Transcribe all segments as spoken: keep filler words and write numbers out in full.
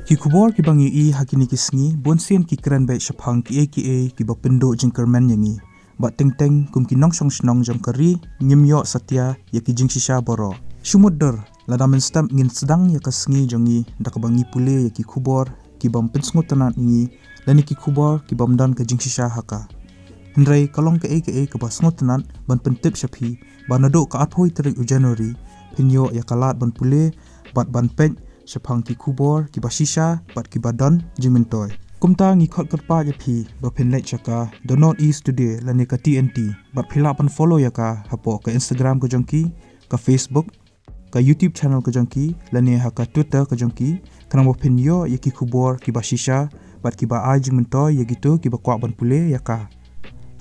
Ki khubor kiba ngi ïohi ha kine ki sngi, bun sien ki kren beit shaphang kiei kiei kiba pynduh jingkyrmen ïa ngi. Bad teng teng kum ki nongshong shnong jong ka ri, ngim ïoh satia ïa ki jingshisha baroh. Shu mutdur, lada mynstep ngin sdang ïa ka sngi jong ngi da kaba ngi pule ïa ki khubor kibym pynsngewtynnat ïa ngi, lane ki khubor kibym don ka jingshisha ha ka. Hynrei ka long kaei kaei kaba sngewtynnat ban pyntip sha phi ba naduh ka arphew tarik u January phin ïoh ïa ka lad ban pule bad ban peit shaphang ki khubor kiba shisha bad kiba don jingmyntoi. Kumta ngi khot kyrpad ïa phi ba phin leit sha ka The North East Today lane ka T N T, bad phi lah ban follow ïa ka hapoh ka Instagram ka jong ki, ka Facebook, ka YouTube channel ka jong ki, lane ha ka Twitter ka jong ki, khnang ba phin ïoh ïa ki khubor kiba shisha bad kiba ai jingmyntoi ïa kito kiba kwah ban pule ïa ka.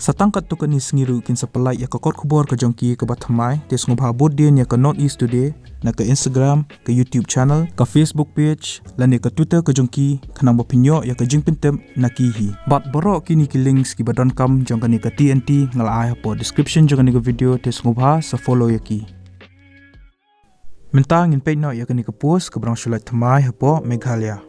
Sa tang katto katne sngi ruh kin sa pynlait ïa ka kot khubor ka jong ki kaba thymmai, te sngewbha bud dien ïa ka North East Today na ka Instagram, ka YouTube channel, ka Facebook page lane ka Twitter ka jong ki, khnang ba phin ïoh ïa ka jingpyntip na ki hi. Bad baroh kine ki links kiba donkam jong kane ka T N T nga la ai hapoh description jong kane ka video, te sngewbha sa follow ïa ki. Mynta ngin peit noh ïa kane ka post kaba dang shu lait thymmai hapoh Meghalaya.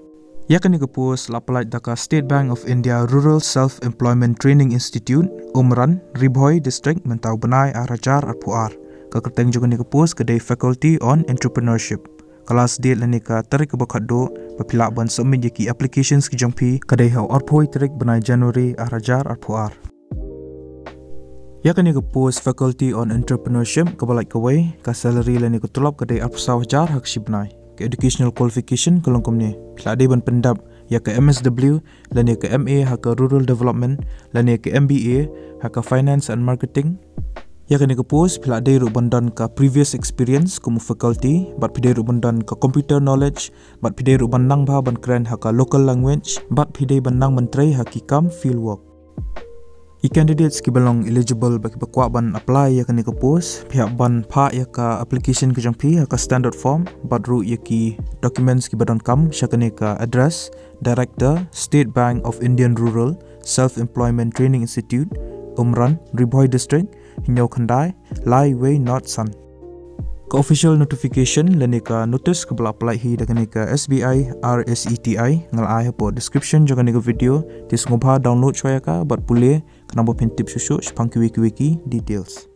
Ïa kane ka post la pynlait da ka State Bank of India Rural Self Employment Training Institute, Umran, Ri Bhoi District, mynta u bnai ar hajar arphew ar. Ka kyrteng jong kane ka post ka dei Faculty on Entrepreneurship. Ka last date lane ka tarik kaba khatduh ba phi lah ban submit ïa ki applications ki jong phi ka dei ha u arphew tarik bnai January ar hajar arphew ar. Ïa kane ka post Faculty on Entrepreneurship kaba lait kawei, ka salary lane ka tulop ka dei arphew saw hajar ha ka shi bnai. Ka educational qualification ka long kumne: phi lah dei ban pyndep ïa ka M S W lane ka M A ha ka Rural Development, lane ka M B A ha ka Finance and Marketing. Ïa kane ka post phi lah dei ruh ban don ka previous experience kum u faculty, bad phi dei ruh ban don ka computer knowledge, bad phi dei ruh ban nang bha ban kren ha ka local language, bad phi dei ban nang ban trei ha ki kam field work. Ki candidates kiba long eligible bad kiba kwah ban apply ïa kane ka post, phi hap ban phah ïa ka application ka jong phi ha ka standard form, bad ruh ïa ki documents kiba donkam sha kane ka address: Director, State Bank of Indian Rural Self Employment Training Institute, Umran, Ri Bhoi District, hynñiew khyndai lai wei not san. Ka official notification lane ka notice kaba la pynlait hi da kane ka S B I R S E T I nga la ai hapoh description jong kane ka video, te sngewbha download shuwa ïa ka bad pule, khnang ba phin tip shuh shuh shaphang kiwei kiwei ki details.